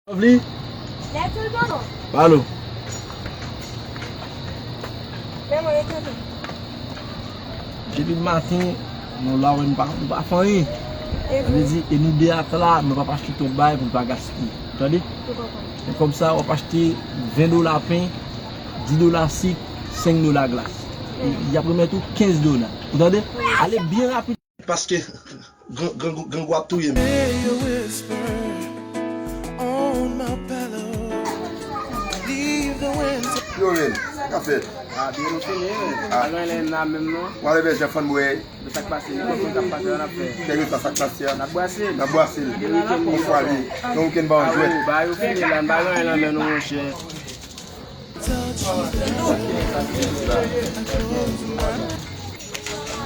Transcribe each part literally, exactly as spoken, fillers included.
Lovely. Palo. Depi maten, nou la wè nou pa, nou pa fè anyen. Sa vle di, e nou de a t la, nou p ap achte twòp bagay pou n pa gaspiye. Ou tande? Men kòb sa, w ap achte ven dola pen, dis dola sik, senk dola glas. Y ap remèt ou kenz dola. Ou tande? Ale byen rapid. Paske grangou ap touye m. Yo, men, sa k ap fèt? A, byen nou fini, men. A. Pa gen anyen la menm, non. W ale bèl jan fann bwè. Men sa k pase, li konn sa k pase a, n ap fè. Kèlkeswa sa k pase a. N ap brase l. N ap brase l. Yon fwa li, yon wikenn pa yon jwèt. A, wi, ba yo fini la, n pa gen anyen nan men nou, monchè.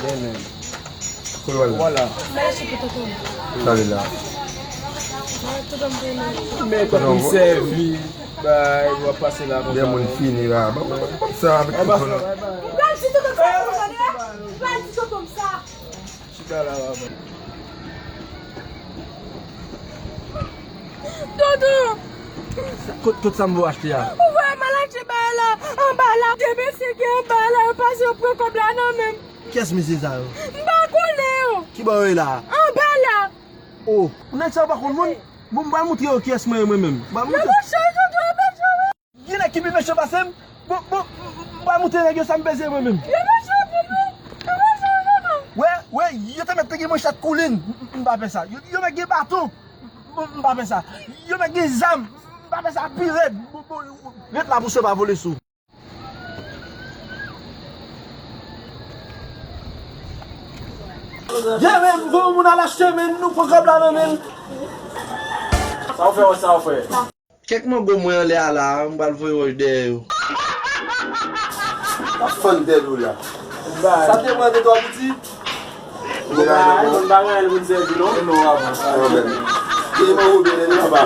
Byen menm. Kote w al la? Sa li la. Men kote w sèvi, bay, w ap pase la konsa. Byen moun fini la. Ban m sa avèk tout moun. M pral di tonton sa pou ou tande. M pral di tonton sa. Chita la, papa. Tonton! Kot, kot sa m voye achte a? Ou voye m al achte bagay la anba la. De mesye ki anba la, yo pase, yo pran kòb la nan men m. Kiyès mesye sa yo? M pa konnen yo. Ki bò yo ye la? Anba la. O, nèg sa yo pa konn moun? Bon, m pral montre yo kiyès mwen ye mwen menm. M pral montre. Yo mechan, tonton, yo mechan, wi. Gen nèg ki pi mechan pase m. Bon, bon, m pral montre nèg yo sa m peze mwen menm. Yo mechan anpil, wi. Yo mechan, tonton. Wè, wè, yo te mèt te gen manchèt koulin. M, m, m pa fè sa. Yo, yo mèt gen baton. M, m pa fè sa. Yo mèt gen zam. M pa fè sa pi rèd. Bon, bon, ret la pou sòt pa vole sou. Vye men, m voye yon moun al achte men, nou pran kòb la nan men l. Sa w fè, sa w fè? Kèk mango mwen anlè a la, m pral voye wòch dèyè yo. W ap fann tèt ou la. Sa te mande twa piti? Bay, moun pa gen anyen pou n sèvi, non. E non, avan sa, yo menm. Te mango byen, li anba.